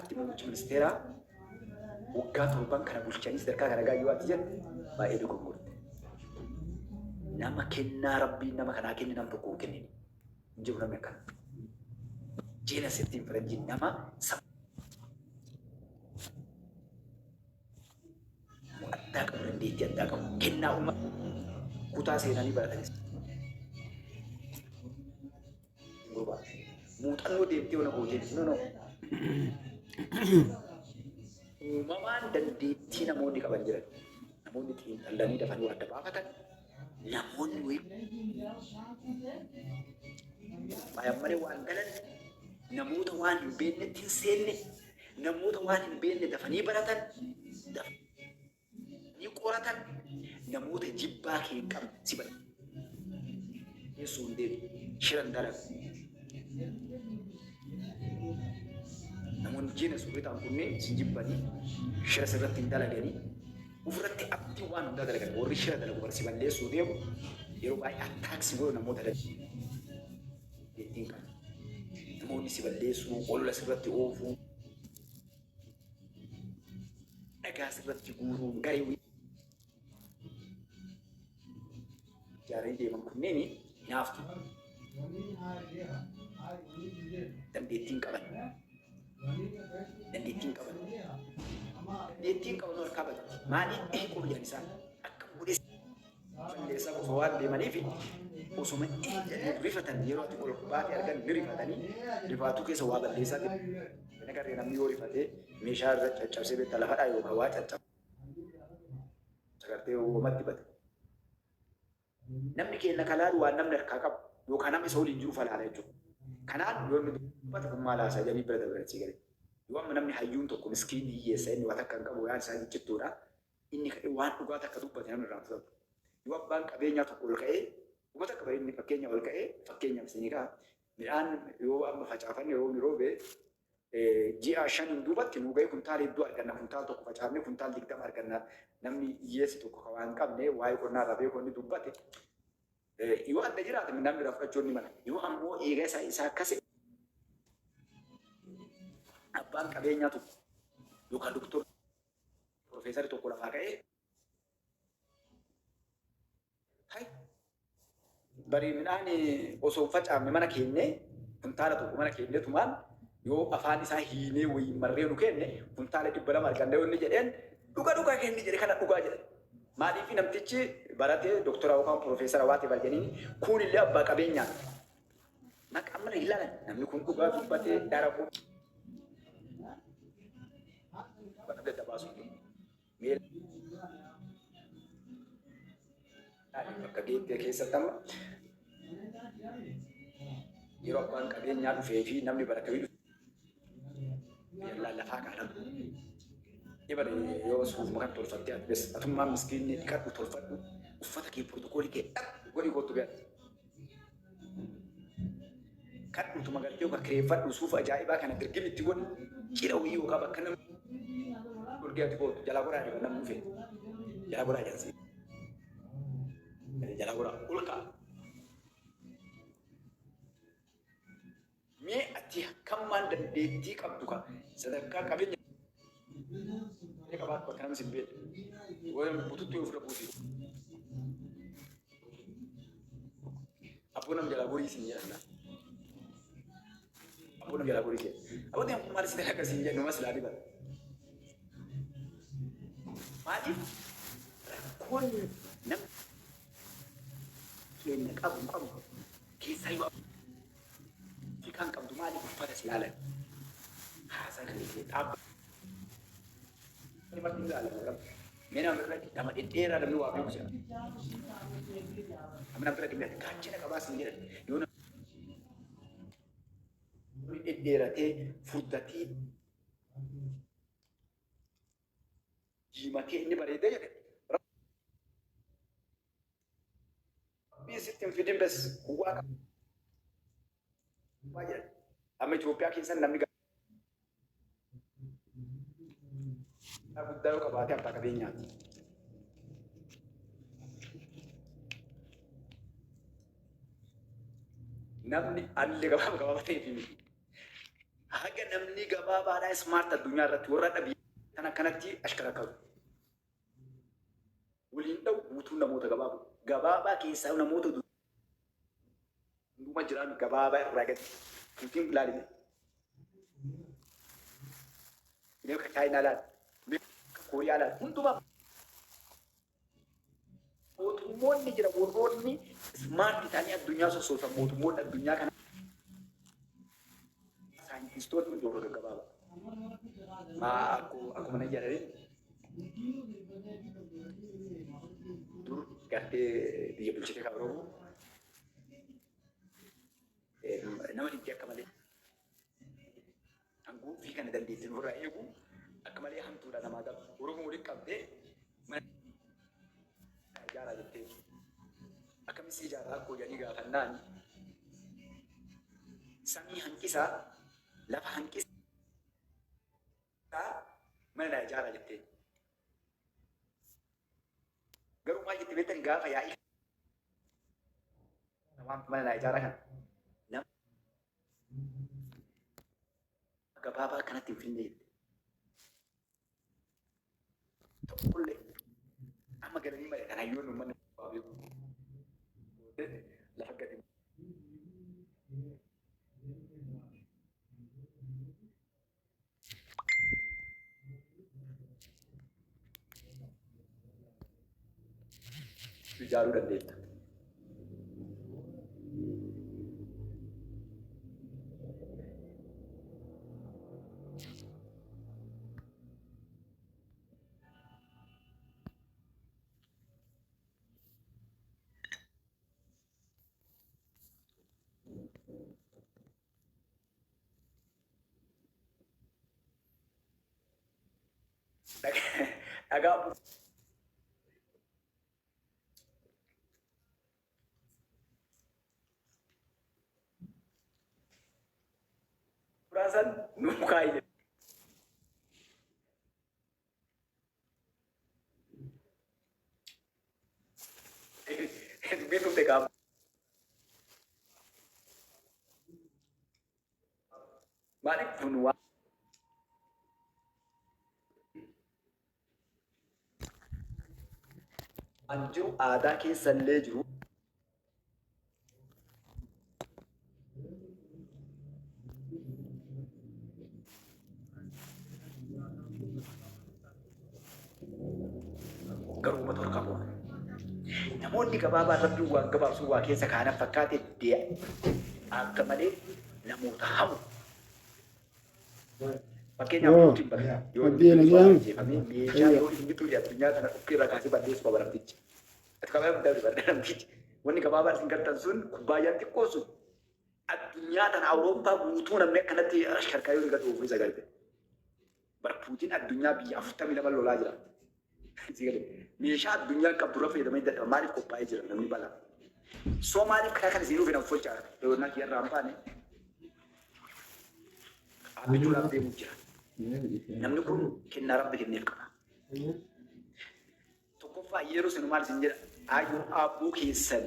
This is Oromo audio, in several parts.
Caalaatti muummichi ministeeraa waggaa torban kana bulchanii sadarkaa kana gahaa yoo ati jette baay'ee dogongorte. Nama kennaa Rabbiin nama kanaa kenne nam tokko hin kennine. Hin jiru namni akkana. Jeena sittiin faranjiin nama sammuu addaa qabu, dandeettii addaa qabu, kennaa uumaa kutaa seenanii baratanis. Gurbaa muuxannoo deemtee ona gootee miti. No, no. Uumamaan dandeettii namoonni qaban jiran. Namoonni xiinxallanii dafanii waa adda baafatan. Namoonni wayii qophaa'an malee waan galan, namoota waan hin beeknetti hin seenne, namoota waan hin beekne dafanii baratan, dafanii qoratan, namoota jibbaa kee hin qabne si balleessuu hin deemu, shira hin dalagu. Namoonni jiina surrii ta'an kunneen si jibbanii shira sirratti hin dalaganii, ofirratti abdii waan hundaa dalagan. Warri shira dalagu bara si balleessuu deemu yeroo baay'ee attaaksi godhu namoota dandeettii hin qabne. Namoonni si balleessuu, olola sirratti oofuu, dhagaa sirratti guuruu, garee ijaaranii deeman kunneen hinaaftu. Dandeettii hin qaban. Dandeettii hin qaban. Dandeettii hin qaban harkaa baddi. Maaliif qofa jedhan isaan akkam godhee balleessaa qofa waan deemaniif osoma jedhanii rifatan, yeroo ati ol baate argan ni rifatanii, rifaatuu keessa waa balleessaa deemu. Nagarree namni yoo rifatee meeshaa irra caccabsee beektaa lafa dhaa yookaan waa caccabsa gartee uumamatti bada. Namni keenya ka laalu waan namni harkaa qabu yookaan nama isa waliin jiru falaala jechuudha. Kanaan yoo inni dubbate kun maal haasaa jedhanii bira dabran sii galee. Yoo amma namni hayyuun tokko miskiinni hiyyeessa, inni waa takka hin qabu, waan isaa ciccittuudha. Inni ka'ee waan dhugaa takka dubbate namni irraa hin fudhatu. Yoo abbaan qabeenyaa tokko ol ka'ee uma takka bari inni fakkeenya ol ka'ee, fakkeenyaaf isinii ka'a, midhaan yoo amma facaafanne, roobni roobe ji'a shaniin duubatti nuu ga'ee kuntaala hedduu arganna, kuntaala tokko facaafne kuntaala 20 arganna, namni hiyyeessi tokko ka waan hin qabne waa'ee qonnaa irraa beeku inni dubbate yoo adda jiraate namni irraa fudhachuu ni mala. Yoo ammoo eega isaa isaa akkasi abbaan qabeenyaa tokko yookaan doktor profeesarri tokko lafaa ka'ee, Hay! Bari midhaan osoo hin facaafne mana keennee kuntaala tokko mana keennee tumaan yoo afaan isaa hiinee wayiin marree nu kenne kuntaala 200 arganna yoo inni jedheen, dhuga dhugaa kenni jedhe kana dhugaa jedhe. Maaliif? Namtichi baratee doktora yookaan profeesara waa ta'e jedhanii, kuun illee abbaa qabeenyaa miti. Maqaan mana hin ilaalan, namni kun dhugaa dubbatee dhara kun namni adda baasuu hin jiru. Mee ilaali, bakka geettee keessatti amma yeroo abbaan qabeenyaa dhufee fi namni barate wayii dhufe yallaa lafaa kaadhamu. Ibare yoo suufuma kan tolfattee ati bes atummaan miskiinni dhiqadhu, tolfadhu uffata kee, pirootokoolii kee dhaqu godhi, kottu beektu. Kadhutuma galtee yookaan kireeffadhu suufa ajaa'ibaa kana dirgim itti godhi, cidha wayii yookaan bakka namni ol ati kootu jalaa goraa jedha, namni dhufe jalaa goraa jedhan, si jalaa goraa ol ka'a. Mee ati akkammaan dandeettii qabdu ka sadarkaa qabeenya qabaatu bakka namni sin beekne waan bututtuu yoo ofirra buusi. Abboo nam jalaa gorii siin jedhan. Abboo nam jalaa gorii jedhan. Abboo nam maal si dalaga siin jedhan, numa silaa diban. Maaliif rakkoon nam keenya qabu qabu keessaa yoo Afrikaan qabdu maali? Uffata si ilaalan. Haasaa kan kee dhaabba. Marti ilaalama. Mee nama bira nama dhedheeraa namni waa beeku jedha. Nama bira dhimma gaachana qabaa siin jedhan. Yoo namni dhedheeratee furdatee diimatee inni bareedee jedhe, Rabbiin sitti hin fidin, bes waa qabaa jedhan. Amma Itoophiyaa keessa namni guddaa yoo qabaate abbaa qabeenyaati. Namni allee gabaaba gabaaba ta'eef miti. Haga Namni gabaabaadhaa smart addunyaa irratti warra dhabii kan akkanatti ashkarakaru. Waliin dha'u guutuun namoota gabaaboo. Gabaabaa keessaa namoota hunduma jiraan gabaabaa irraa gadi. Puutiin ilaalime. Mee akka Chaayinaa laal. Mee akka Kooriyaa laal. Hundumaa mootummoonni jira warroonni smart ta'anii addunyaa sossoosan mootummoonni addunyaa kana saayintistoonni hundi warra gaggabaabaa. Maa akkuma nan jedhanii dur gartee biyya bulchitee kan Oromoo nama dhibdee akka malee hanguuffii kana dandeettiin ofirraa eegu akka malee hamtuudha namaa qaba. Oromoo walitti qabdee mana ijaaraa jettee akkamitti ijaaraa akkoo jedhanii gaafannaan samii hanqisaa lafa hanqisaa mana naa ijaaraa jettee. Garuu maal jette beektan gaafa yaa'ii waan mana naa ijaaraa kana nama gabaabaa akkanatti hin finne jette. Tokkollee amma galanii malee kan hayyoonni uummanni waa beeku. Lafa gadi ijaaruu dandeetta. Dhagaa muraasan nu kaa'i jedhe. Dubbiin dhufte qaama. Maaliif kun waan jiru aadaa keessa illee jiru. Garuu uummata harkaa bu'a. Namoonni gabaabaan rabbiin waan gabaabsuu waa keessa kaanan fakkaate akka malee namoota hamu. Fakkeenyaaf Yoo, Puutiin bara yoo abdii inni na jedhamu. ajjeefamee meeshaa yoo inni xuyya addunyaa kana dhukkee irraa kaasee balleessu qaba namtichi. Ati qabaa guddaa fi barda namtichi. Wanni gabaabaa isin gartan sun kubbaayyaan xiqqoo sun addunyaa tana Awurooppaa guutuu namni akkanatti sharkaa yoo gad oofu isa garte. Bara Puutiin addunyaa biyya 42 lolaa jira. Si galee meeshaa addunyaan qabdu irra fayyadamee dadhaba maaliif qophaa'ee jira namni balaa. So maaliif karaa kana isin dhufe nama folchaa yoonnaa kiyya irraa hin baane dhaabbachuudhaaf deemuu jira. Namni kun kennaa rabbi kenneef qaba. Tokkoffaa yeroo sanu maal isin jedha? Ayyoo aabboo keessan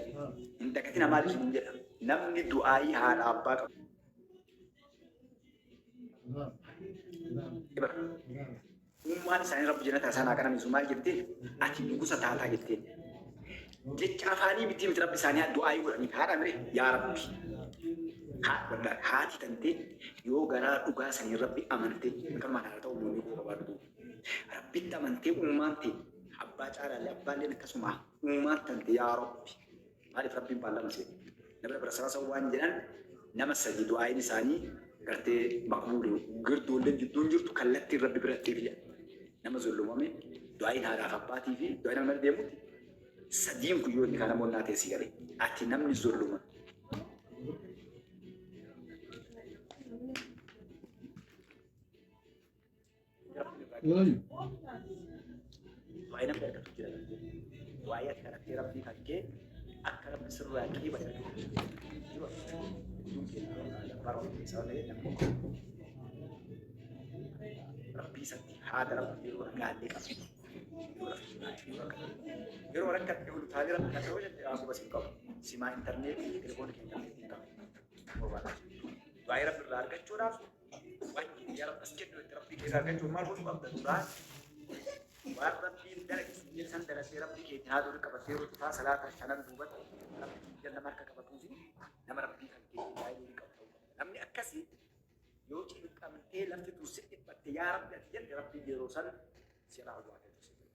hin dagatina maal isin jedha? Namni du'aayii haadha abbaa qabu. Ibra. Ummaan isaanii rabbi jannata isaan haa qananiisu maal jetteen? Ati nugusa taataa jetteen. Jecha afaanii miti miti rabbi isaanii du'aayii godhaniif haadha mire yaa rabbi. Haati tantee yoo garaa dhugaa sanii rabbi amante kanumaan haadha ta'uu uummanni koo qabaadhu. Rabbitti amantee ummaan tee abbaa caalaallee abbaalleen akkasuma ummaan tante yaa rabbi. Maaliif rabbiin baallama seene? Nabi bira sarasa waan jedhan nama sadi du'aayin isaanii gartee maqbuuli girdoolleen jidduun jirtu kallattiin rabbi biratti fi nama zullumame du'aayin haadhaaf abbaatii fi du'aayin nama deemutti sadiin kun yoo inni kana namoonni ta'e si gale ati namni zulluma Waa'ee namni argatu jira. Waa'ee ati kadhattee rabbii kan kee akka rabbi sirraa qeebale argatu jira. Hedduun keenya bara keessaa ta'e namni rabbii isatti haadha rabbii yeroo ragaallee qabu. Yeroo rakkatte ol utaalee rabbi kan ta'u jette quba sin qabu. Simaa intarneetii telefoonii kee intarneetii hin qabu. Waa'ee rabbi irraa argachuudhaaf waan Yaa Rabbi as kennu itti Rabbii keessaa argachuuf maal godhuu qabda duraan? Waan Rabbiin dalage sun san dalagee Rabbii keetiin haadha olii qabattee yeroo cufaa salaata shanan duubatti Rabbii jala nama harka qabatuu fi nama Rabbii kan keetiin haadha olii qabu ta'uu qabda. Namni akkasii yoo cinqamtee lafti tun si dhiphatte, yaa Rabbi ati jette, Rabbiin yeroo san si raawwaate si jedha.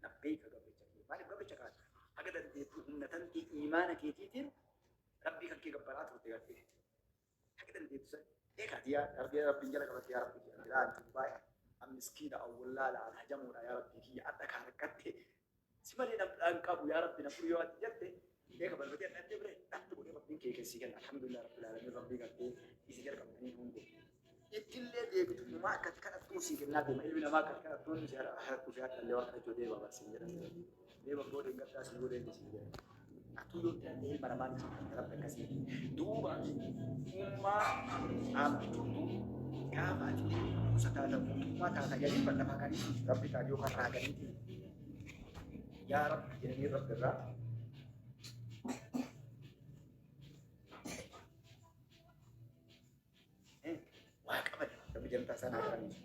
Labbeeka gabricha kee. Maaliif gabricha kaata? Haga dandeettuu humna tantii iimaana keetiitiin Rabbii kan kee gabbaraa turte gartee. Haga dandeettu san beekaati yaa Rabbi, Rabbiin jala qabatte, yaa Rabbi kiyya biraa an baay'ee an miskiina, an wallaala, an hajamuudha, yaa Rabbii kiyya adda kaa rakkatte si malee nam dhaan qabu, yaa Rabbi na furi yoo ati jette, beeka balbatee adda adda bira dhattu godhee Rabbiin kee keessii kenna. Alhamdulillah Rabbil alamin. Rabbii gartee isa jala qabatanii hundu. Ittillee deebitu uumaa akka ati kadhattuun sii kennaa deema. Ilmi namaa akka ati kadhattuun si harkuu fi harkallee waan kadhachuu deema barsiin jedhan. Deema booda hin gaddaa sii godhee siin jedhan. Atuu yoo itti ilma namaa ni cinqamta Rabbi akkasii. Duuba ummaa dhaabbichuutu gaafa ati gosa taata mootummaa taata jedhanii ban lafaa kanii Rabbi taate yookaan raaganiitiin yaa Rabbi jedhanii Rabbi irraa waa qaban Rabbi jantaa isaan haa qabaniisu.